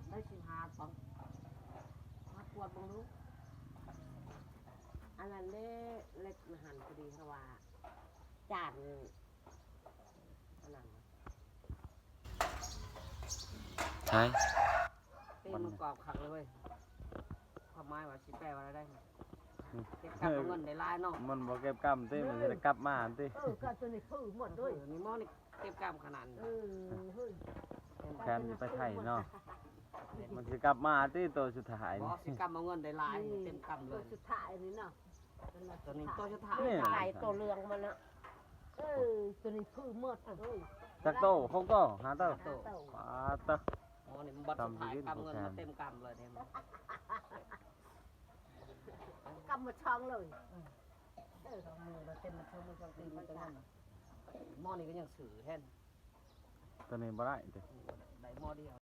ໄດ້ສິບຫ້າປອງ ມາກວດເບິ່ງດູ. ອັນນັ້ນເດ້ ເຫຼັກນະຫັ້ນ ພໍດີເຮົາວ່າ ຈານ ອັນນັ້ນ ໃຊ່ ເຕະມັນກອບຄັກເລີຍເວີຍ. ຄວາມໝາຍວ່າຊິແປວ່າແນວໃດ? ອືມ ເກັບກຳເອົາເງິນໄດ້ຫຼາຍເນາະ. ມັນບໍ່ເກັບກຳຕິ ເອີ ມັນຊິໄດ້ກັບມາຕິ. ເອີ ກະຕົວນີ້ຄືໝົດເລີຍ ເອີ ນີ້ໝໍນີ້ເກັບກຳຂະໜາດ ເອີ ເຮີ້ຍ ແທນຊິໄປໄທເນາະ. ມັນຊິກັບມາຕິ ໂຕສຸດທ້າຍ ບໍ່ ຊິກຳເອົາເງິນໄດ້ຫຼາຍ ອືມ ເຕັມກຳເລີຍ ໂຕສຸດທ້າຍນີ້ເນາະ. ຕົວນີ້ໂຕສຸດທ້າຍ ນີ້ ໄປໂຕເຫຼືອງມັນນະ. ເອີ ຕົວນີ້ຄືໝົດ ເອີ ຈັກໂຕ? ຫົກໂຕ ຫ້າໂຕ ຫ້າໂຕ. ປາດເຕີ ອໍ ນີ້ມັນບັດສຸດທ້າຍ ກຳເງິນມາເຕັມກຳເລີຍນີ້ ກຳໝົດຊ່ອງເລີຍ. ເອີ ສອງມືລະເຕັມໝົດ ສອງມືສອງຕີນ ມີແຕ່ເງິນ. ໝໍນີ້ກະຍັງຊື້ແທນ ຕົວນີ້ບໍ່ໄດ້ຕິ ໄດ້ໝໍດຽວ